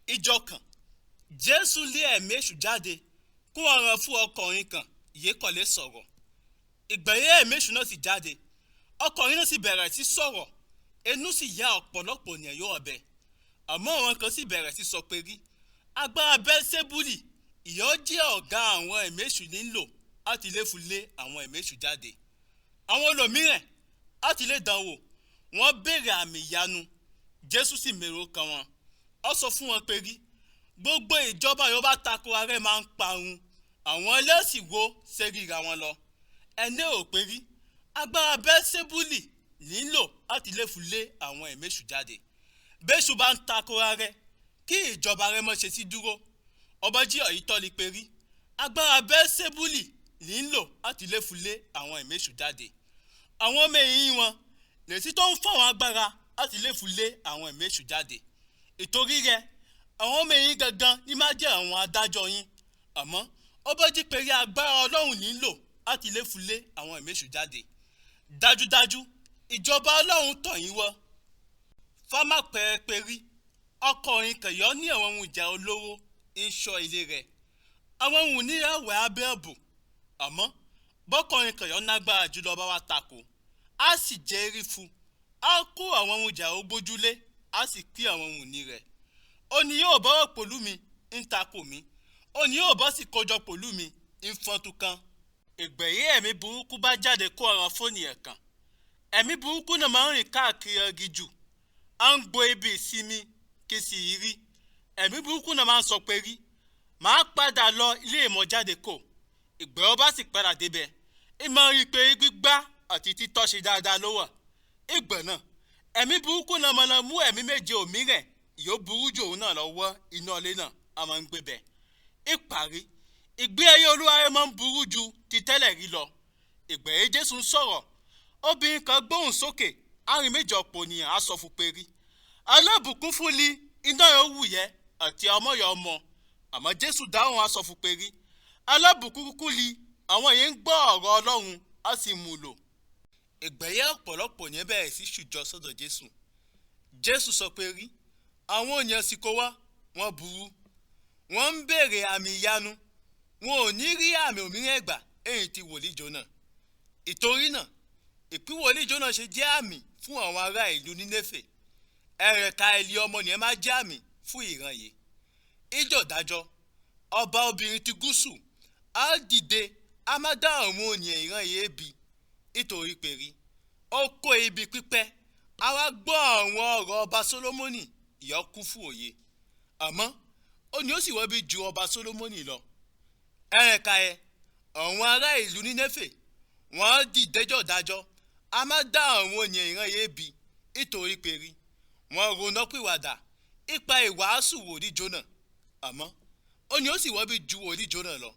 Ìjọ kan, Jésù lé ẹ̀mí èṣù jáde kó ọ̀ràn fún ọkùnrin kan yìí kò lè sọ̀rọ̀. Ìgbẹ̀yẹ ẹ̀mí èṣù náà sì jáde, ọkùnrin náà sì bẹ̀rẹ̀ sí sọ̀rọ̀, inú sì ya ọ̀pọ̀lọpọ̀ ènìyàn yóò ọbẹ̀. Àmọ́ àwọn kan sì bẹ̀rẹ̀ sí sọ pé rí, agbára Bẹ́sẹ́búlì ìyọ́ jẹ́ ọ̀gá àwọn ẹ̀mí èṣù nílò láti lè fún lé àwọn ẹ̀mí èṣù jáde. Àwọn olòmíràn láti lè dánwò, wọ́n béèrè àmì ìyanu, Jésù sì mèrò kan wọn. Ó sọ fún wọn pé rí, gbogbo ìjọba yóò bá tako ara ẹ̀ máa ń parun, àwọn ẹlẹ́sìn wo ṣe ríra wọn lọ. Ẹni ò pé rí, agbára Bẹ́sẹ́búlì nílò láti lè fún lé àwọn ẹ̀mí èṣù jáde. Bẹ́ṣù bá ń tako ara ẹ̀, kí ìjọba rẹ̀ mọ́ ṣe sí dúró. Ọba jí ọ̀yí tọ́ni pé rí, agbára Bẹ́sẹ́búlì nílò láti lè fún lé àwọn ẹ̀mí èṣù jáde. Àwọn ọmọ ẹ̀yìn wọn lèsì tó ń fún àwọn agbára láti lè fún lé àwọn ẹ̀mí èṣù jáde. Ìtorí rẹ̀, àwọn ọmọ ẹ̀yìn gangan ní máa jẹ́ àwọn adájọ́ yín. Àmọ́ ọba jí pé rí agbára Ọlọ́run nílò láti lè fún lé àwọn ẹ̀mí èṣù jáde. Dájúdájú, ìjọba Ọlọ́run tọ̀ yín wọ́. Fámá pẹ́ẹ́pẹ́ rí, ọkùnrin kan yọ ní àwọn ohun ìjà olóró ń ṣọ́ ilé rẹ̀. Àwọn ohun ìníyàwó abẹ́ ẹ̀bù. Àmọ́ bọ́kùnrin kan yọ nágbára jùlọ bá wa tako, á sì jẹ́ erífu, á kó àwọn ohun ìjà ògbójúlé, á sì pín àwọn ohun ìní rẹ̀. Ó ní yóò bọ́wọ́ pẹ̀lú mi ń tako mi, ó ní yóò bọ́ sì kójọ pẹ̀lú mi ń fọ́n túkan. Ìgbẹ̀yẹ ẹ̀mí burúkú bá jáde kó ọ̀ràn fóònù ẹ̀ kan. Ẹ̀mí burúkú náà máa ń rìn káàkiri aginjù, á ń gbo ibi ìsinmi kí sì í rí. Ẹ̀mí burúkú náà máa ń sọ pé rí, màá padà lọ ilé ìmọ̀jáde kò. Ìgbẹ́ ọba sì padà débẹ̀. Ì máa ń rí i pé gbígbá àti títọ́ ṣe dáadáa ló wà. Ìgbẹ́ náà, ẹ̀mí burúkú náà máa lọ mú ẹ̀mí méje òmíràn yóò burú jù òun náà lọ wọ́ iná ilé náà a máa ń gbé bẹ̀. Ìparí, ìgbé ayé Olúwa rẹ̀ máa ń burú ju ti tẹ́lẹ̀ rí lọ. Ìgbẹ́ yìí Jésù ń sọ̀rọ̀, obìnrin kan gbóhùn sókè, àárín méjì ọ̀pọ̀ ènìyàn á sọ fún pé rí, alábùkún fún li iná yóò wù yẹ àti ọmọ yọ ọmọ. Àmọ́ Jésù dáhùn á sọ fún pé rí, alábùkún kúkú li àwọn yìí ń gbọ́ ọ̀rọ̀ Ọlọ́run á sì mú lò. Ìgbẹ́yẹ ọ̀pọ̀lọpọ̀ yẹn bẹ̀rẹ̀ sí ṣùjọ sọ́dọ̀ Jésù. Jésù sọ pé rí, àwọn ènìyàn sì kó wá, wọ́n burú. Wọ́n ń béèrè àmì ìyanu, wọn ò ní rí àmì òmíràn gbà èyí tí wòlíì Jónà. Ìtorí náà, ìpín wòlíì Jónà ṣe jẹ́ àmì fún àwọn ará ìlú Nínéfè. Ẹ̀rẹ̀ka ilé ọmọ nìyẹn máa jẹ́ àmì fún ìran yìí. Ìjọ dájọ́, ọba obìnrin ti gúúsù, á dìde, á má dá àwọn ènìyàn ìran yìí bí. Nítorí pé rí, ó kó ibi pípẹ́, á wá gbọ́ àwọn ọ̀rọ̀ ọba Sólómọ́nì ìyọ́ kún fún òye. Àmọ́ ó ní ó sì wọ́n bí ju ọba Sólómọ́nì lọ. Ẹ̀rẹ̀ka ẹ̀, àwọn ará ìlú Nínéfè, wọ́n á dìde jọ dájọ́, á má dá àwọn ènìyàn ìran yìí bí. Nítorí pé rí, wọ́n ronúpìwàdà ipa ìwàásù wòlíì Jónà. Àmọ́ ó ní ó sì wọ́n bí ju wòlíì Jónà lọ.